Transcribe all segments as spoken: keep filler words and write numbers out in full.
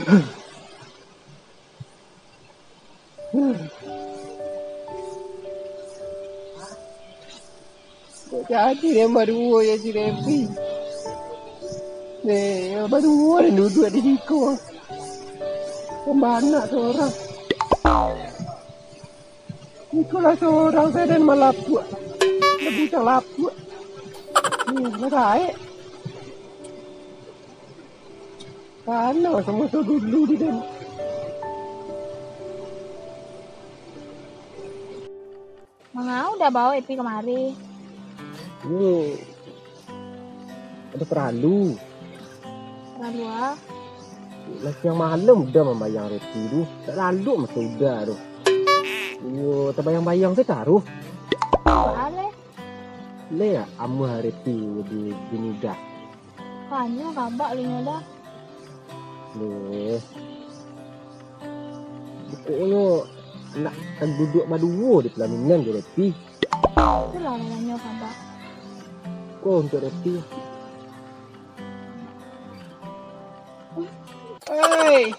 Kok jadi den baduo jo si Repi? Neh, baduo den duduak di siko. Pambanak surang. Iko lah surang sajo den malapuak. Lah bucang lapuak. Neh, lah gaek. Kana samo tu dulu di den. Mangau dah bawa Epi kamari? Iyo, ado paralu. Paralu a? Lah siang malam udah mambayang Repi tu. Tak lalu masa udah tu. Iyo, tabayang-bayang tu taruh. Apa le? Le, amuah Repi di, di mudah. Kanyo kabak linyo dah. Leh. Pokoknyo, nak duduak baduo di pelaminan jo Repi. Itulah namonyo kabak. Ko untuk Repi. Hei.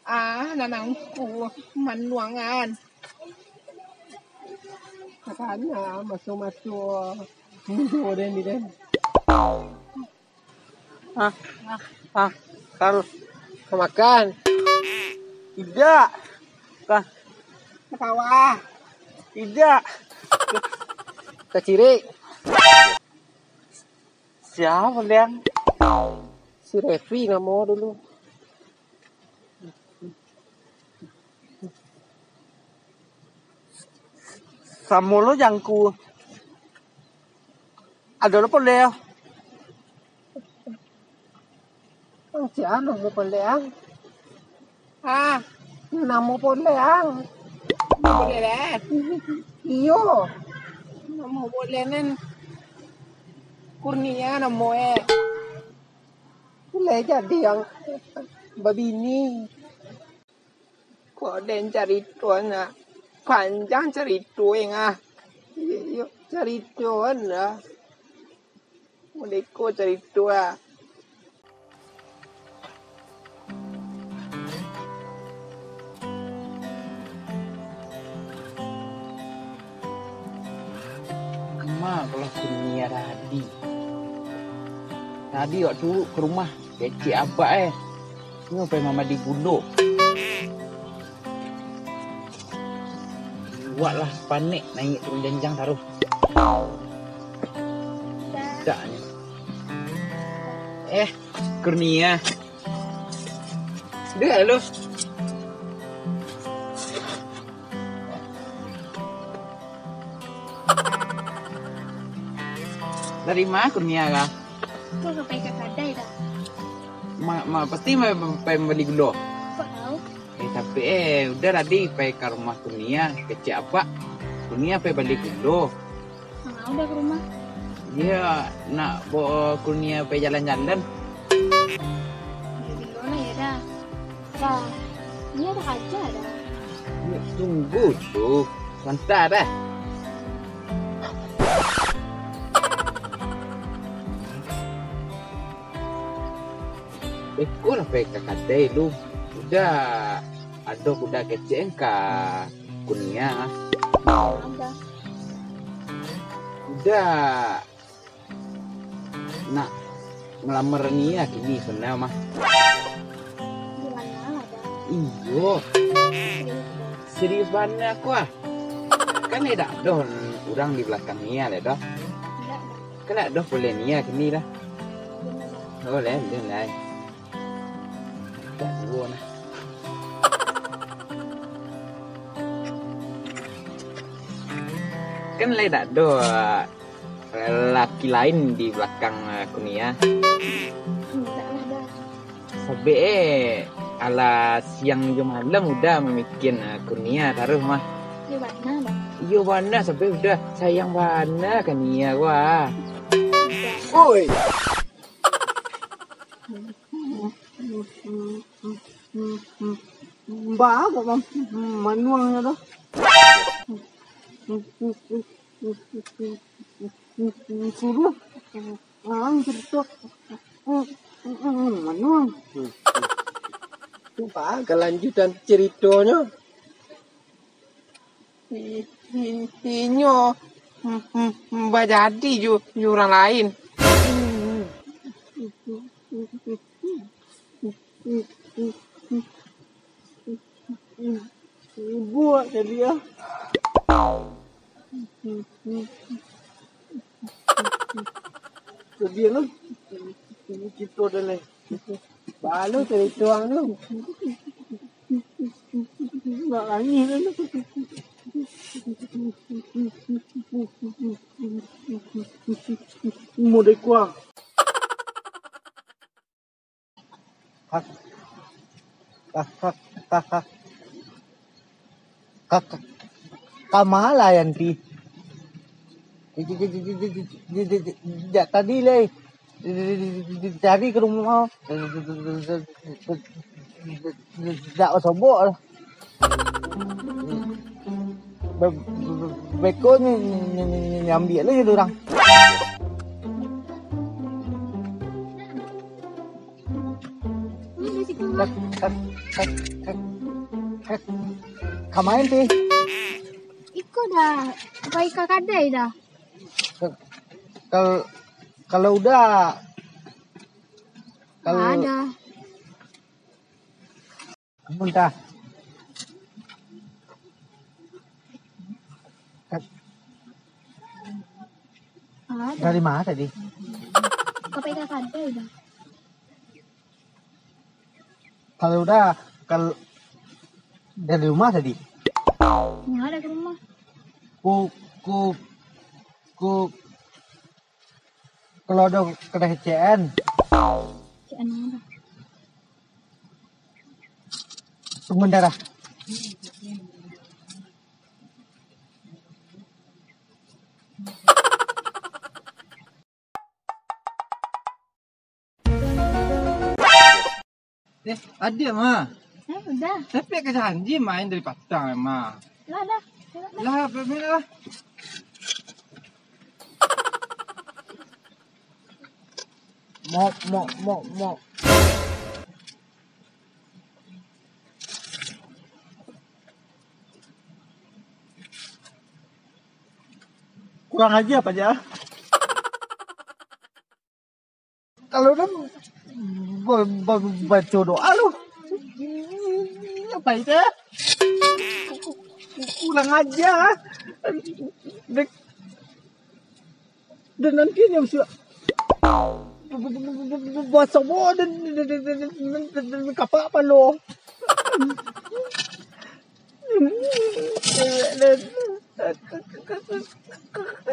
Ah, nan angku manuangan. Katanya maso-maso mudo den di den. Ah, ah, kal, ka makan. Tidak. Ka, ka sawah. Tidak. Ka cirik. Siapa, Liang? Si Repi namo dulu. Samo lo jangku. Ado lo poleh. Sia namo poleh ang? Ah, namo poleh ang? Namo poleh le? Iyo. Namo poleh nen. Kurnia namo e. Lai jadi ang babini. Kok den carito nak panjang carito e ah. Iyo, carito lah. Modeko carito ah. Ma, kalau Kurnia tadi. Tadi waktu ka rumah, kecek abak eh. Nyo pai mambali gulo. Buatlah panek naik turun janjang taruh. Dak ni. Eh, Kurnia. Dah lu. Dari ma Kurnia ka? Ko ka pai ka kadai dah. Ma, ma, pasti ma, ma, pai mambali gulo. Kok tahu? Eh, tapi eh, udah tadi pai ka rumah Kurnia, kecek abak. Kurnia pai bali gulo. Mangau dah ka rumah? Iyo, nak bao Kurnia pai jalan-jalan. Bilo-bilo lah yo dah. Dah, ni ado haja dah. Yo, tunggu tu. Sabanta dah. Iko lah pai ka kadai lu. Udah ado kuda kecek ka Kurnia. Udah nak malamar Nia kini sabananyo mah. Iyo. Serius bana ko ah. Kan lai dak ado urang di balakang Nia lai doh. Kan dak ado pulai Nia kini lah. Oh, lai, lai. Dak duo nah. Kan lai dak ado laki lain di balakang, eh, Kurnia. Indak lah, Da. Sabab, eh, alah siang jo malam udah mamikian, eh, Kurnia taruih mah. Iyo bana, Da. Iyo bana, sabab udah sayang bana ka Nia ko ah. Oi. Mbak, kok manuangnyo tu? Suruah. Ang cerita. Hmm, mano? Hmm. Tu pa kelanjutan ceritonyo. I-, i-, inyo, mm, mm, mm, bajadi jo, jo urang lain. Buak jadi ah. Jadi lah. Kito dah lah. Baru cerita orang tu. Nak nangis kan. Mudah kuah. Hah? Hah, hah, hah, hah. Ka, ka, ka ma lah Yanti? Jak tadi lai. Cari ka rumah. Dak basobok lah. Be-, be-, beko ni, ni, ni, ni, ni ambiak lah jadi urang. Ka, ka, ka, ka, ka, ka ma Yanti? Iko dah, pai ka kadai dah. Ka-, kal-, kalau udah, kalau ada. Muntah. Ka-, ada. Dari mana tadi? Ka pai ka kadai dah. Kalau udah, kal-, dari rumah tadi? Nggak ada ke rumah. Ku, ku, ku, kalau ada kedai C N. C N mana? Tunggu bentar ah. Eh, adiak mah. Eh, udah. Tapi ka janji main dari patang mah. Lah, dah. Lah, pergi lah. Mok, mok, mok, mok. Kurang aja apa aja. Kalau dah ba-, ba-, baco doa lu, apa itu? Kurang aja. Dek, dan nanti dia usia basah dan, dan, dan, dan, dan, dan, dan kapak palo.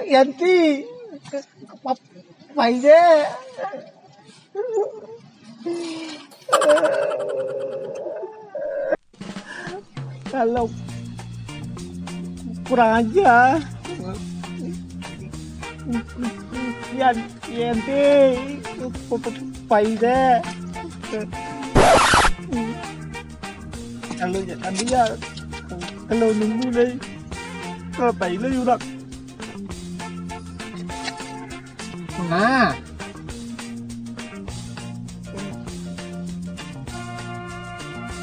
Yanti, pai je. Kalau kurang aja. Yan-, Yanti, pai je. Kalau ya, tadi ya, kalau nunggu deh, kalau pai lah urang. Nah.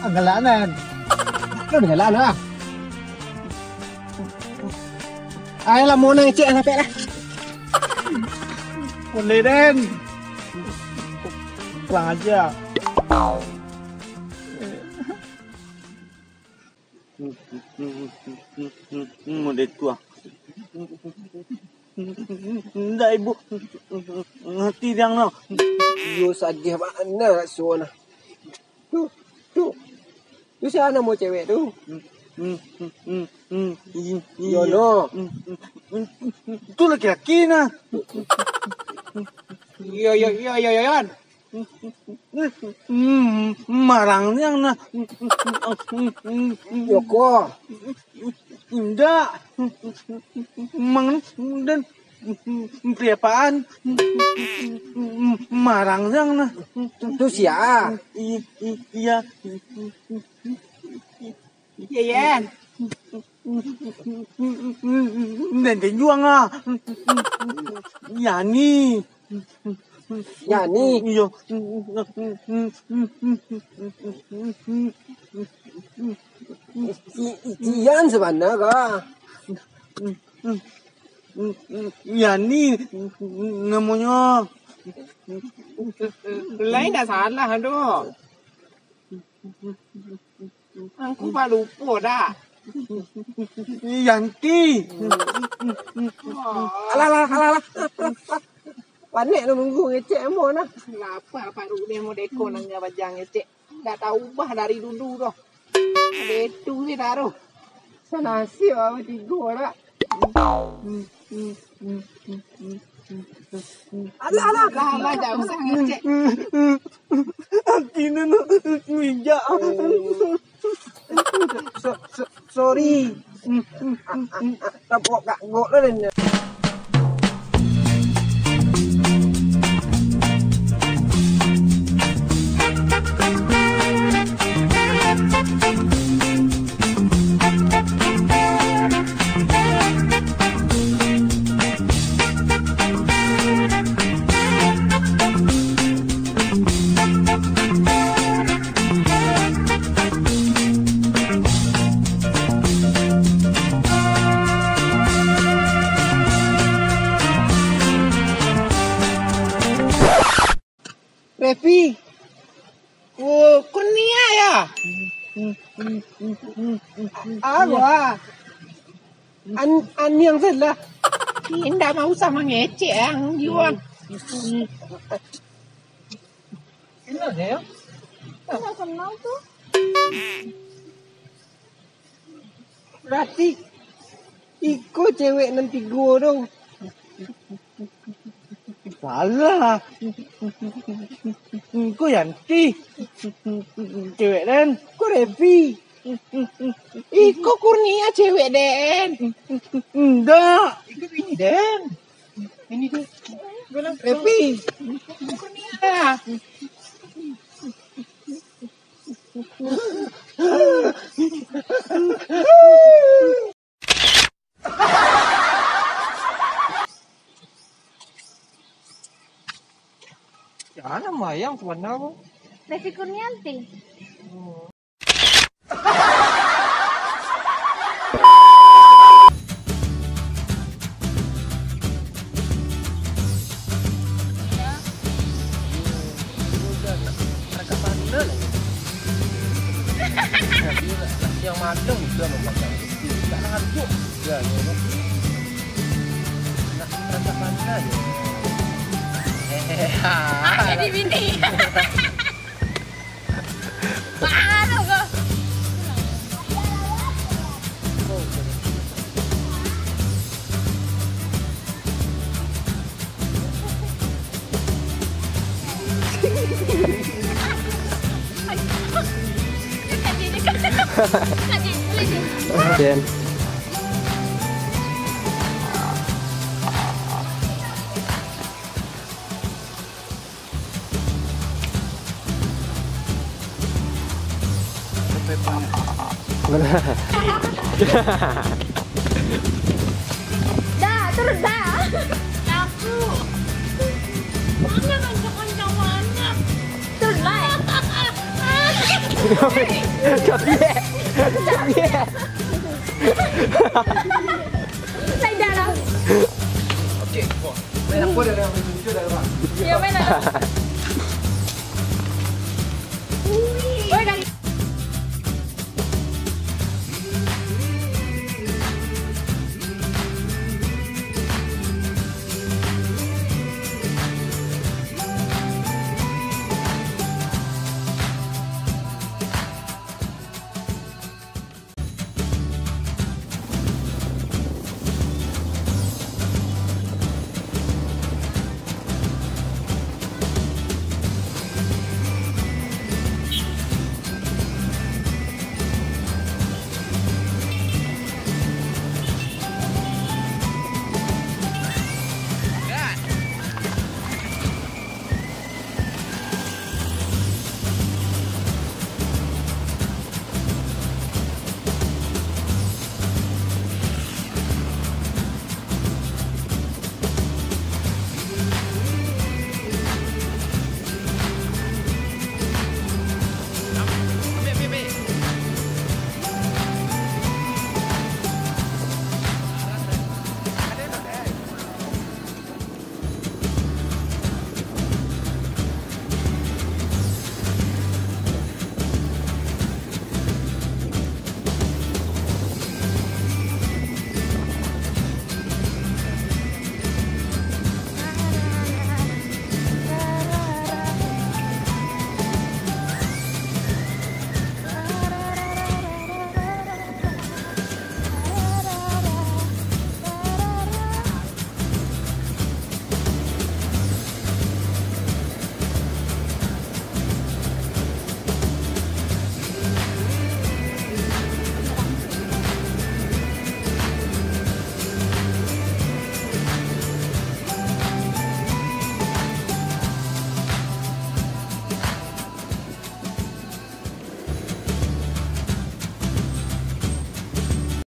Agalanan. Kan galak lah. Ayolah, mau naik cek lah, pek lah. Boleh, Den. Kurang aja. Model tu ah. Ndak, ibu. Hati diang no. Iyo, sadih bana raso nah. Tu, tu. Tu sia namo cewek tu? Iyo, no. Tu laki-laki nah. Iyo, iyo, iyo, iyo, iyo, Yan. Hmm, marang niang nah. Yoko. Indak. Mang dan priapaan. Marang niang nah. Tu sia? I-, i-, iya. Iya, Yan. Nenten juang ah. Yani. Yani. Iyo. I-, i-, ikian sabana ka? Yani namonyo. Lain dak salah doh. Angku balupo dak? Yanti. Alah, alah, alah, alah. Panek lo nunggu ngecek ambo nah. Lapar paruik deh modeko nan bajang ngecek. Dak taubah dari dulu doh. Betu ni taruh. Sanasib awak tigo dak. Alah, alah. Alah, alah, dak usah ngecek. Ati ni nak minjak. So-, so-, sorry. Tapok kagok lah dia. Repi. Oh, Kurnia ya? Awa. An-, Aniang salah. Indak mau usah mangecek ang juang. Kenal ya? Kenal tu. Berarti iko cewek nan tigo tu. Salah. Iko Yanti. Cewek den. Iko Revi. Iko Kurnia cewek den. Indak. Iko bini den. Bini den. Revi. Kurnia. Sia nan mayang sabana ko? Revi Kurnianti. Yang malam juga membaca buku. Tak ada harga. Ya, ya, ya. Nak rasa pandai. Hehehe. Ah, jadi bini. Baru kau. Den. Dah, terus dah. Aku. Mana kencang-kencang mana? Terus, Lai. Capek. Capek. Lai dah lah. Ya, main lah.